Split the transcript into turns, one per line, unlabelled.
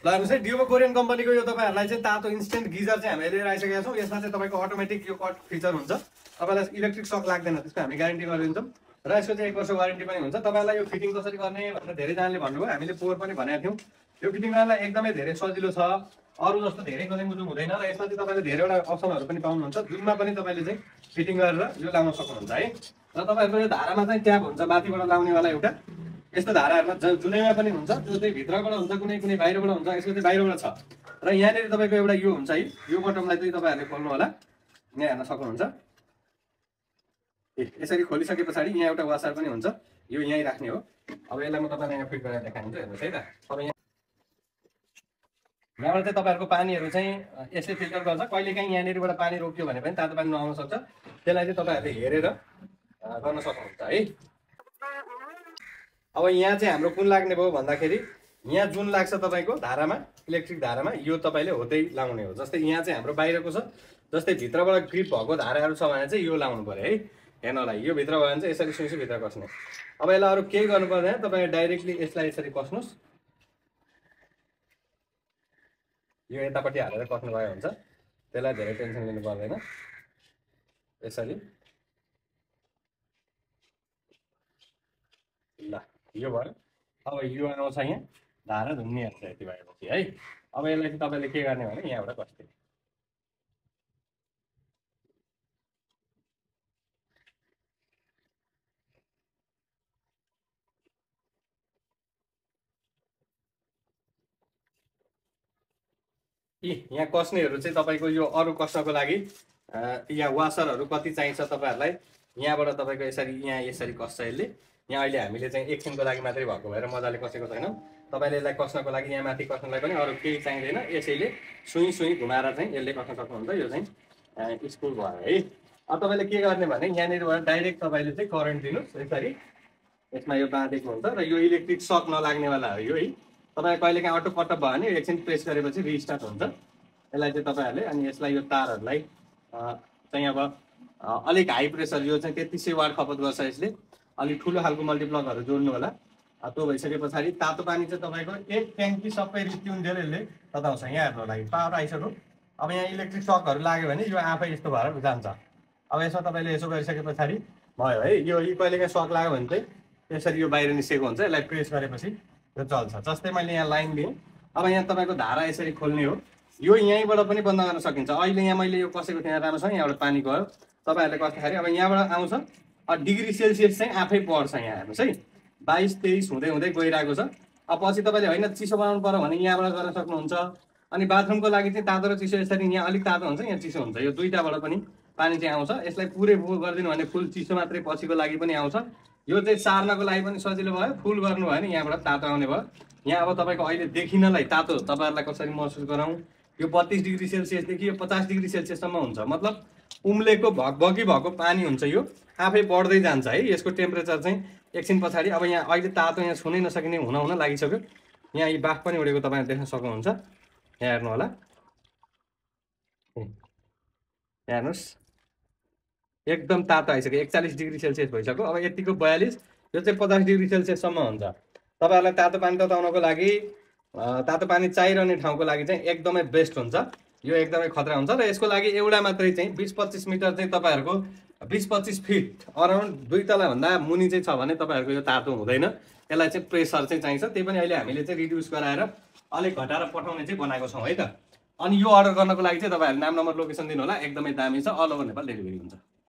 ल हेर्नुहोस् है, डियोबो कोरियन कम्पनीको यो तपाईँहरूलाई चाहिँ तातो इन्स्टेन्ट गिजर चाहिँ हामीले लिएर आइसकेका छौँ। यसमा चाहिँ तपाईँको अटोमेटिक यो कट फिचर हुन्छ, तपाईँलाई इलेक्ट्रिक सक लाग्दैन, त्यसको हामी ग्यारेन्टी गरिदिन्छौँ र यसको चाहिँ 1 वर्ष वारेन्टी पनि हुन्छ। तपाईँलाई यो फिटिङ कसरी गर्ने भनेर धेरैजनाले भन्नुभयो, हामीले पोहोर पनि भनेका थियौँ। यो फिटिङ गर्नलाई एकदमै धेरै सजिलो छ, अरू जस्तो धेरै गलेमुजुम हुँदैन र यसमा चाहिँ तपाईँले धेरैवटा अप्सनहरू पनि पाउनुहुन्छ, जुनमा पनि तपाईँले चाहिँ फिटिङ गरेर यो लाउन सक्नुहुन्छ है। र तपाईँहरूको यो धारामा चाहिँ ट्याप हुन्छ माथिबाट लाउनेवाला एउटा, यस्तो धाराहरूमा जुनैमा पनि हुन्छ, त्यो चाहिँ भित्रबाट हुन्छ, कुनै कुनै बाहिरबाट हुन्छ, यसको चाहिँ बाहिरबाट छ। र यहाँनिर तपाईँको एउटा यो हुन्छ है, यो बटमलाई चाहिँ तपाईँहरूले खोल्नु होला, यहाँ हेर्न सक्नुहुन्छ। यसरी खोलिसके पछाडि यहाँ एउटा वासर पनि हुन्छ, यो यहीँ राख्ने हो। अब यसलाई म तपाईँलाई यहाँ फिट गरेर देखाइदिन्छु, हेर्नुहोस् है त। अब यहाँबाट चाहिँ तपाईँहरूको पानीहरू चाहिँ यसले फिल्टर गर्छ, कहिलेकाहीँ यहाँनिरबाट पानी रोकियो भने पनि तातो पानी नआउन सक्छ, त्यसलाई चाहिँ तपाईँहरूले हेरेर गर्न सक्नुहुन्छ है। अब यहाँ चाहिँ हाम्रो कुन लाग्ने भयो भन्दाखेरि यहाँ जुन लाग्छ तपाईँको धारामा, इलेक्ट्रिक धारामा, यो तपाईँले होतै लाउने हो। जस्तै यहाँ चाहिँ हाम्रो बाहिरको छ, जस्तै भित्रबाट ग्रिप भएको धाराहरू छ भने चाहिँ यो लाउनु पर्यो है। हेर्नु होला, यो भित्र भयो भने चाहिँ यसरी सुइसी भित्र कस्ने। अब यसलाई अरू केही गर्नु पर्दैन, तपाईँ डाइरेक्टली यसलाई यसरी कस्नुहोस्, यो यतापट्टि हालेर कस्नु भयो हुन्छ, त्यसलाई धेरै टेन्सन लिनु पर्दैन। यसरी ल यो भयो। अब यो आउँछ यहाँ धारा धुम्निहाल्छ यति भएपछि है। अब यसलाई चाहिँ तपाईँले के गर्ने भने यहाँबाट कस्ने, यहाँ कस्नेहरू चाहिँ तपाईँको यो अरू कस्नको लागि यहाँ वासरहरू कति चाहिन्छ तपाईँहरूलाई, यहाँबाट तपाईँको यसरी यहाँ यसरी कस्छ यसले। यहाँ अहिले हामीले चाहिँ एकछिनको लागि मात्रै भएको भएर मजाले कसेको छैनौँ। तपाईँले यसलाई कस्नको लागि यहाँ माथि कस्नलाई पनि अरू केही चाहिँदैन, यसैले सुई सुई घुमाएर चाहिँ यसले कस्न सक्नुहुन्छ। यो चाहिँ स्क्रुल भयो है। अब तपाईँले के गर्ने भने यहाँनिरबाट डाइरेक्ट तपाईँले चाहिँ करेन्ट दिनुहोस्, यसरी यसमा यो बाँधेको हुन्छ र यो इलेक्ट्रिक सक नलाग्नेवाला हो यो है। तपाईँ कहिलेकाहीँ अटो कटअप भयो भने एकछिन प्रेस गरेपछि रिस्टार्ट हुन्छ यसलाई चाहिँ तपाईँहरूले। अनि यसलाई यो तारहरूलाई चाहिँ अब अलिक हाई प्रेसर, यो चाहिँ 3300 वाट खपत गर्छ यसले, अलिक ठुलो खालको मल्टिप्लगहरू जोड्नु होला। त्यो भइसके पछाडि तातो पानी चाहिँ तपाईँको एक ट्याङ्की सबै रिट्युन्डेर यसले तताउँछ। यहाँ हेर्नु होला, पावर आइसक्यो। अब यहाँ इलेक्ट्रिक सकहरू लाग्यो भने यो आफै यस्तो भएर जान्छ। अब यसमा तपाईँले यसो गरिसके पछाडि भयो है। यो कहिलेकाहीँ सक लाग्यो भने चाहिँ यसरी यो बाहिर निस्केको हुन्छ, यसलाई प्रेस गरेपछि यो चल्छ। जस्तै मैले यहाँ लाइन दिएँ, अब यहाँ तपाईँको धारा यसरी खोल्ने हो, यो यहीँबाट पनि बन्द गर्न सकिन्छ। अहिले यहाँ मैले यो कसेको थिएँ राम्रोसँग, यहाँबाट पानी गयो, तपाईँहरूले कस्दाखेरि अब यहाँबाट आउँछ, डिग्री सेल्सियस चाहिँ आफै बढ्छ। यहाँ हेर्नुहोस् है, 22-23 हुँदै हुँदै गइरहेको छ। अब पछि तपाईँले होइन चिसो बनाउनु पर्यो भने यहाँबाट गर्न सक्नुहुन्छ। अनि बाथरुमको लागि चाहिँ तातो र चिसो यसरी, यहाँ अलिक तातो हुन्छ, यहाँ चिसो हुन्छ, यो दुईटाबाट पनि पानी चाहिँ आउँछ। यसलाई पुरै फुल गरिदिनु भने फुल चिसो मात्रै पछिको लागि पनि आउँछ। यो चाहिँ सार्नको लागि पनि सजिलो भयो, फुल गर्नु भयो भने यहाँबाट तातो आउने भयो। यहाँ अब तपाईँको अहिले देखिनलाई तातो तपाईँहरूलाई कसरी महसुस गराउँ, यो 32 डिग्री सेल्सियसदेखि यो 50 डिग्री सेल्सियससम्म हुन्छ, मतलब उम्लेको भगभगी भएको पानी हुन्छ। यो आफै बढ्दै जान्छ है, यसको टेम्परेचर चाहिँ एकछिन पछाडि। अब यहाँ अहिले तातो यहाँ छुनै नसकिने हुन लागिसक्यो, यहाँ यी बाफ पनि उडेको तपाईँले देख्न सक्नुहुन्छ। यहाँ हेर्नु होला, हेर्नुहोस् एकदम तातो आइसक्यो, 41 डिग्री सेल्सियस भइसक्यो। अब यतिको 42, यो चाहिँ 50 डिग्री सेल्सियससम्म हुन्छ। तपाईँहरूलाई तातो पानी तताउनको लागि, तातो पानी चाहिरहने ठाउँको लागि चाहिँ एकदमै बेस्ट हुन्छ, यो एकदमै खतरा हुन्छ। र यसको लागि एउटा मात्रै चाहिँ 20-25 मिटर चाहिँ तपाईँहरूको 20-25 फिट अराउन्ड 2 तलाभन्दा मुनि चाहिँ छ भने तपाईँहरूको यो तातो हुँदैन। यसलाई चाहिँ प्रेसर चाहिँ चाहिन्छ, त्यही पनि अहिले हामीले चाहिँ रिड्युस गराएर अलिक घटाएर पठाउने चाहिँ बनाएको छौँ है त। अनि यो अर्डर गर्नको लागि चाहिँ तपाईँहरूले नाम नम्बर लोकेसन दिनु होला, एकदमै दामी छ, अल ओभर नेपाल डेलिभरी हुन्छ।